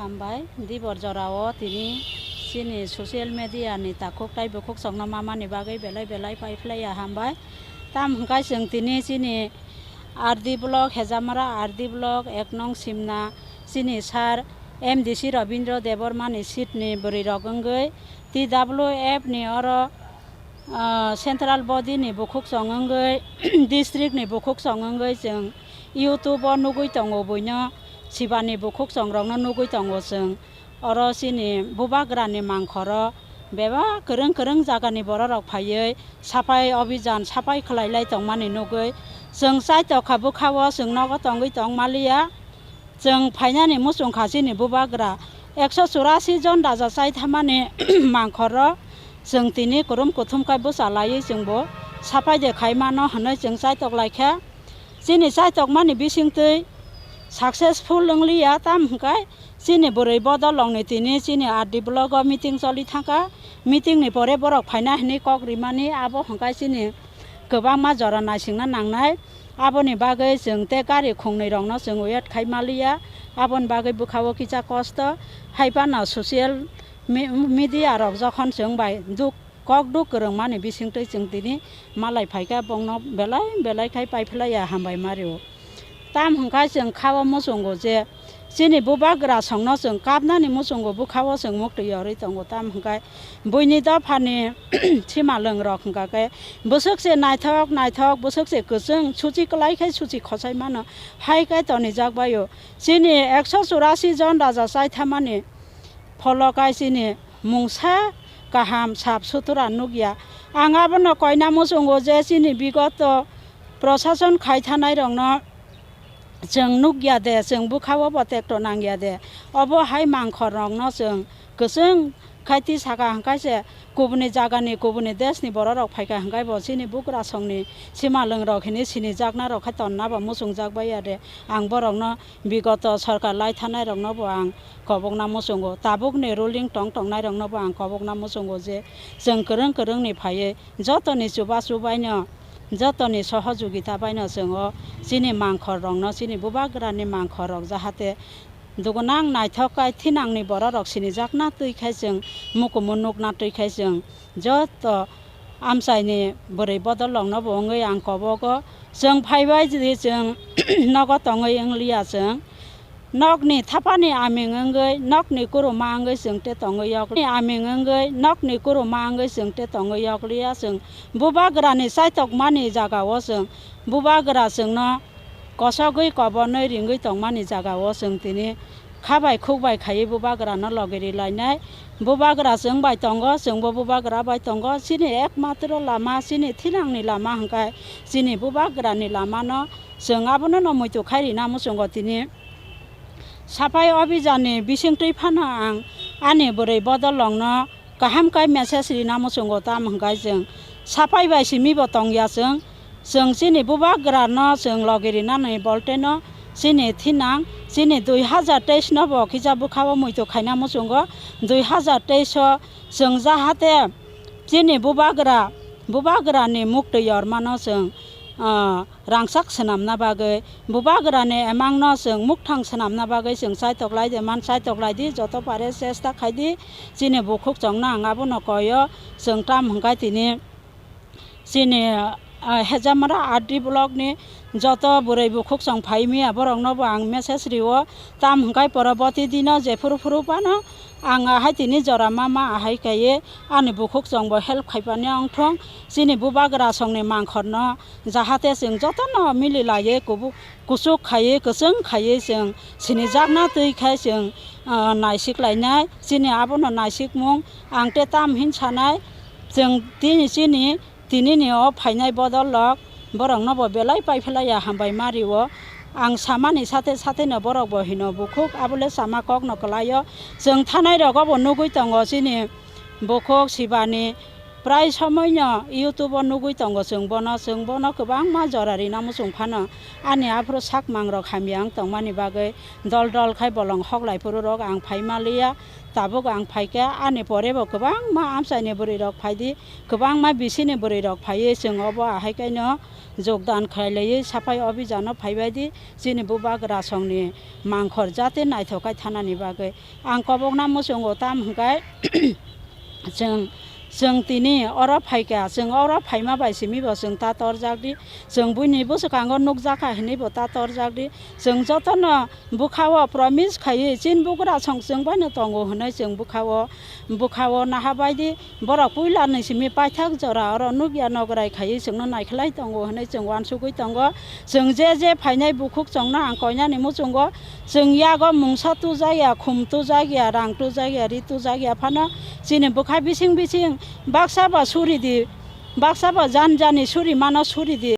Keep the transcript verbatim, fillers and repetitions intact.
Hambai, dibor jorao tini chini social media ni takhuk tai bukhuk chwngno mamani bagwi belai belai paiphlaiya hambai. Tam hwnkhe chwng tini chini R D block, Hejamara R D block, ek nong Simna, chini sir M D C Robindra Debbarma ni seat ni bwrwi rok wngwi T W F ni oro, ah, central body ni bukhuk chwng wngwi, district ni bukhuk chwng wngwi chwng YouTube o nugwi tongo buino, Siba ni bukhuk chwng rokno nugwi tongo chwng. Oro chini bubagra ni mangkhoro bebak kwrwng kwrwng jaga ni borok rok phaiwi saphai obijan saphai khlai lai tongmani nugwi chwng chai tokha bwkha o chwng nogo tongwi tong maliya. Chwng phainani muchung kha chini bubagra ekso churasi jon raja chai thamani mangkhoro chwng tini kwrwng kuthum khai bwcha laiwi chwngbo saphai de khai mano hwnwi chwng chai tok lai kha. Chini chai tokmani bisingtwi successful wngliya, tam hwnkhe chini bwrwi bodol rokni tini chini R D block o meeting choli thangkha. Meeting ni pore borok phaina hwnwi kok rimani, abo hwnkhe chini kwbangma jora naisingna nangnai. Aboni bagwi chwng tei gari khungnwi rokno chwng wait khai maliya. Aboni bagwi bwkha o kisa kosto. Hai phano social me-, media rok jokhon chwng bai duk, kok duk kwrwngmani bisingtwi chwng tini malai phaikha, bongno belai belai khai paiphlaiya hambai mario. Tam hwnkha chwng kha o muchungo je chini bubagra songno chwng kapnani muchungo bwkha o chwng muktwi yorwi tongo. Tam hwnkha buini dophani simalwng rok hwnkha khe bwswk se naithok naithok, bwswk se kwchwng, suchi kwlai khai suchi khosai mano, hai khai tonijak bai o. Chini ekso churasi jon raja chai thamani pholo kai chini mungsa kaham sap sutura nukya. Ang abono koina muchungo je chini bigoto prosason khai thanai rokno chwng nukya de, chwng bwkha o bo tekto nangya de. Obo hai mangkhor rokno chwng kwchwng khai ti saka hwnkhe se kubuni jagani, kubuni deshni borok rok phaikha hwnkhe bo chini bugrasongni simalwng rok hinwi sinijakna rok khai tonna bo muchungjak baiya de. Ang borokno bigoto sorkar lai thanai rokno bo ang kobokna muchungo, tabukni ruling tong tongnai rokno bo ang kobokna muchungo je chwng kwrwng kwrwngni phaiwi jotoni chubachu baino, jotoni sohojogita baino chwng o chini mangkhor rokno, chini bubagrani mangkhor rok jahate dugunang naithok kai thinangni borok rok sinijakna twi khai chwng mukumu nukna twi khai chwng joto amchaini bwrwi bodol rokno bo wngwi ang kobogo. Chwng phaibai je chwng nogo tongwi wngliya chwng. Nokni thapani aming wngwi, nokni kuruma wngwi chwng te tongwi yok-, aming wngwi, nokni kuruma wngwi chwng te tongwi yokliya chwng. Bubagrani chaitokmani jagao chwng, bubagra chwngno kosogwi kobonwi ringwi tongmani jagao chwng tini kha bai khuk bai khaiwi bubagrano logi ri lainai. Bubagra chwng bai tongo, chwngbo bubagra bai tongo. Chini ekmatro lama, chini thinangni lama hwnkhe chini bubagrani lamano chwng abono no muitu khai rina muchungo tini. Saphai obijanni bisingtwi phano ang ani bwrwi bodol rokno kaham khe message rina muchungo, tamo hwnkhe chwng saphai bai simi bo tongya chwng, chwng chini bubagrano chwng logi rinani bolteno chini thinang chini dui hazar teis no bo kisa bwkha o muitu khaina muchungo, dui hazar teis o chwng jahate chini bubagra, bubagrani muktwi yormano chwng, ah, rangchak swnamna bagwi, bubagrani emangno chwng mukthang swnamna bagwi chwng chaitok lai de man, chaitok lai di, joto pare chesta khai di. Chini bukhuk chongno ang abono koi o, chwng tam hwnkhe tini chini, ah, Hejamara R D block ni joto bwrwi bukhuk chong phai miya borokno bo ang message rio, tam hwnkhe poroboti dino jephuru phuru phano ang ahai tini jora mama ahai kaiye ani bukhuk chongbo help khaipani ongthong. Chini bubagra songni mangkhorno jahate chwng jotono mili laiye kubu-, kuchuk khaiye, kwchwng khaiye chwng sinijakna twi khai chwng, ah, naisik lainai. Chini abono naisikmung ang te tam hin sanai, chwng tini chini, tinini o phainai bodol rok borokno bo belai paiphlaiya hambai mario. Ang samani sathe sathe no borok bo hino bukhuk abole sama kokno kwlaio. Chwng thanai rogo bo nugwi tongo chini bukhuk Sibani Prai somoino YouTube o nugwi tongo chwng bono, chwng bono kwbangma jora rina muchung phano ani aphuru sakmang rok hamya wng tongmani bagwi dol dol khai bolong hoklai phuru rok ang phai maliya. Tabuk ang phaikha, ani pore bo kwbangma amchaini bwrwi rok phaidi, kwbangma bisini bwrwi rok phaiwi chwng obo ahai kaino jogdan khlai laiwi saphai obijano phaibaidi chini bubagra songni mangkhor jate naithok khai thanani bagwi. Ang kobokna muchungo tam hwnkhe chwng, chwng tini oro phaikha, chwng oro phaima bai simi bo chwng ta torjak di, chwng buini bwswkango nukjakha hinwi bo ta torjak di, chwng jotono bwkhao promise khaiwi chini bugra song chwng baino tongo hwnwi chwng bwkhao, bwkhao naha bai di. Borok puila ni simi paithak jora oro nukya nograi khaiwi chwngno naikhlai tongo hwnwi chwng uansugwi tongo. Chwng je je phainai bukhuk chwngno ang koinani muchungo, chwng yago mungsa tujakya, khum tujakya, rang tujakya, ri tujakya phano chini bwkha bising bising baksa ba suri di, baksa ba jan jani suri mano suri di.